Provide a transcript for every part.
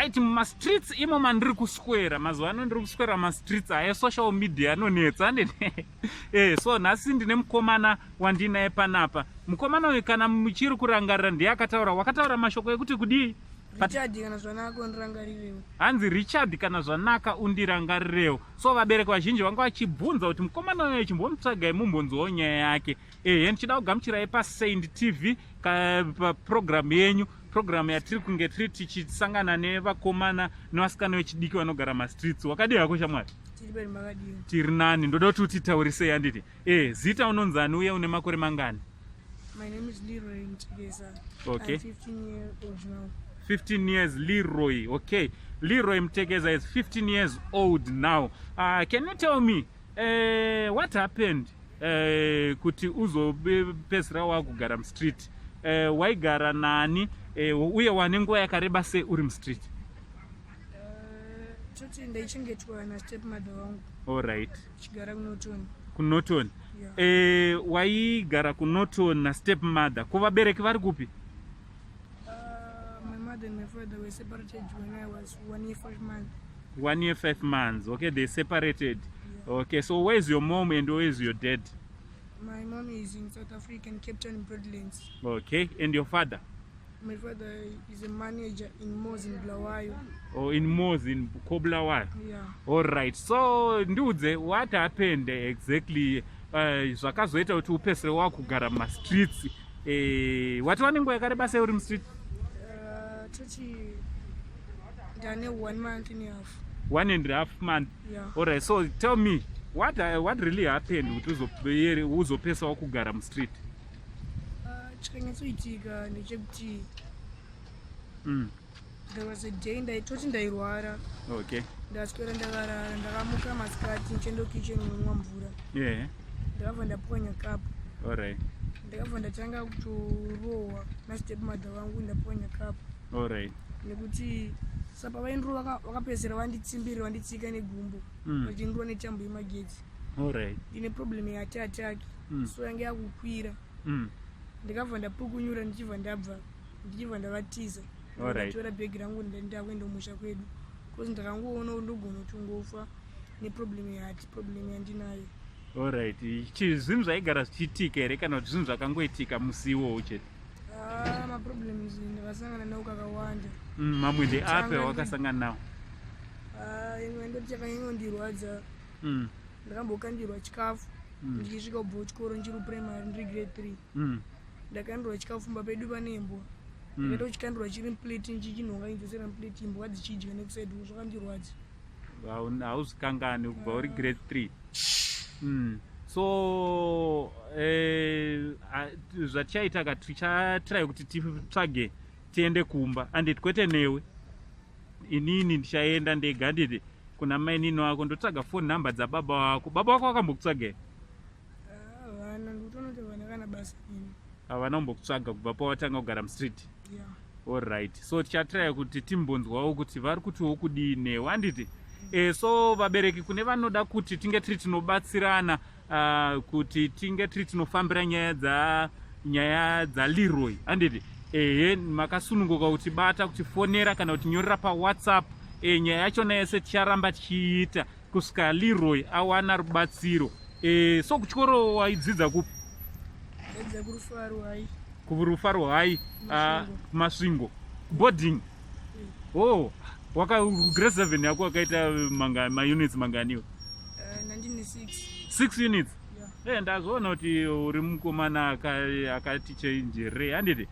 Right, mumastreets imo mandiri kuswera mazuva ano, ndiri kuswera mastreets aya, social media anonetsa, anditi? So nhasi ndine mukomana wandinaye panapa. Mukomana uyu, kana muchiri kurangarira, ndiye akataura, wakataura mashoko ekuti kudii? Richard, kana zvanaka undirangarirewo. Hanzi, "Richard, kana zvanaka undirangarirewo." So vabereki vazhinji vanga vachibvunza kuti mukomana uyu chimbomutsvagai, mumbonzwawo nyaya yake. Ehe, ndichida kugamuchirai paSaint TV paprogramu yenyu, programu yatiri kunge tiri tichisangana nevakomana nevasikana vechidiki vanogara mastreets. Wakadii hako, shamwari? Tiri pari, makadii? Tiri nani. Ndoda kuti utitaurisei, handiti? Zita unonzani uye une makore mangani? My name is Leroy Mtekeza. I'm 15 years old now. 15 years, Leroy. Okay, Leroy Mtekeza is 15 years old now. Can you tell me what happened kuti uzopedzisira wakugara mustreet? Waigara nani, uye wane nguva yakareba sei uri mustreet? Toti ndaichengetwa nastepmother wangu. All right. Chigara kuNorton. KuNorton? Yeah. Waigara kuNorton nastepmother. Ko vabereki vari kupi? My mother and my father were separated when I was 1 year 5 months. 1 year 5 months. Okay, they separated. Yeah. Okay, so where's your mom and where's your dad? My mom is in South Africa, in Cape Town, Broadlands. Okay, and your father? My father is a manager in Moz in Bulawayo. Or in Moz in koBulawayo? Yeah. All right, so ndiudze what happened exactly, zvakazoita kuti upedzisire wakugara mumastreets. Wati wane nguva yakareba sei uri mustreet? Toti ndane one month and a half. One and a half month? Yeah. All right, so tell me what really happened kuti uzopesa wakugara mustreet. Chakanyatsoitika ndechekuti there was a day ndaitoti ndairwara. Ndaswera ndakarara, ndakamuka masikati ndichienda kitchen kunomwa mvura. Ndakabva ndapwanya kapu. All right. Ndakabva ndatanga kutorohwa nastepmother vangu, ndapwanya kapu. All right. Nekuti sapa vaindirova, vakapedzisira vanditsimbirira, vanditsika negumbo, vachindirova netambo yemagetsi. All right. Ndine problem yeheart attack. So yange yakukwira. Ndakabva ndapukunyura, ndichibva ndabva, ndichibva ndavatiza. Ndatora bhegi rangu, ndakuenda kumusha kwedu, because ndakangoona kuti ndogona kutongofa neproblem yeheart problem yandinayo. All right. Zvinhu zvaigara zvichiitika here, kana kuti zvinhu zvakangoitika musi iwowo chete? Ah, maproblems ndakasangana nawo kakawanda. Mamwe ndeapi awakasangana nawo? Ah, imwe ndoti chakanyanyondirwadza, ndakambokandirwa chikafu. Ndichisvika kubva kuchikoro, ndichiri kuprimary, ndiri grade 3. Ndakandirwa chikafu mumba pedu pane imbwa. Ndakaita kuchikandirwa chiri muplate, ndichichinhonga ndichidzosera muplate, imbwa dzichidya nekuside. Zvakandirwadza. Hauzvikangani kubva uri grade 3. So zvatichaita ka, tichatry kuti titsvage tiende kumba, anditi? Kwete newe, inini ndichaenda ndega, anditi, kuna mainini wako, ndotsvaga phone number dzababa wako. Baba wako vakambokutsvaga here? Ah, vana ndikutoona kuti vana kana basa ini. Havana kumbokutsvaga kubva pawatanga kugara mustreet? Yeah. Alright, so tichatry kuti timbonzwawo kuti vari kutiwo kudii newe, handiti? So vabereki, kune vanoda kuti tinge tiri tinobatsirana, kuti tinge tiri tinofambira nyaya dzaLeroy, handiti? Ehe, makasununguka kutibata, kutifonera kana kutinyorera paWhatsApp. Nyaya yachona yese ticharamba tichiita kusvika Leroy awana rubatsiro. So kuchikoro waidzidza kupi? Ndaidza kuRufaro High. KuRufaro High? Masvingo. Masvingo, boarding? Oh, waka grade 7 yako wakaita maunits manganiwo? Nandine 6. Six units? Yeah. Ndazoona kuti uri mukomana akati chenjere, handiti?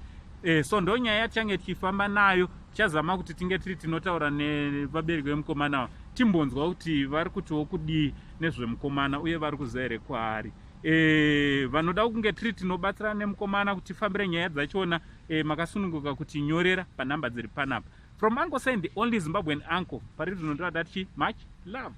So ndo nyaya yatichange tichifamba nayo. Tichazama kuti tinge tiri tinotaura nevabereki vemukomana ava, timbonzwa kuti vari kutiwo kudii nezvemukomana, uye vari kuziva here kwaari. Vanoda kunge tiri tinobatsirana nemukomana kuti tifambire nyaya dzachona, makasununguka kutinyorera panhamba dziri panapa. From Uncle Saint, the only Zimbabwean uncle, pari rino ndovada tichi much love.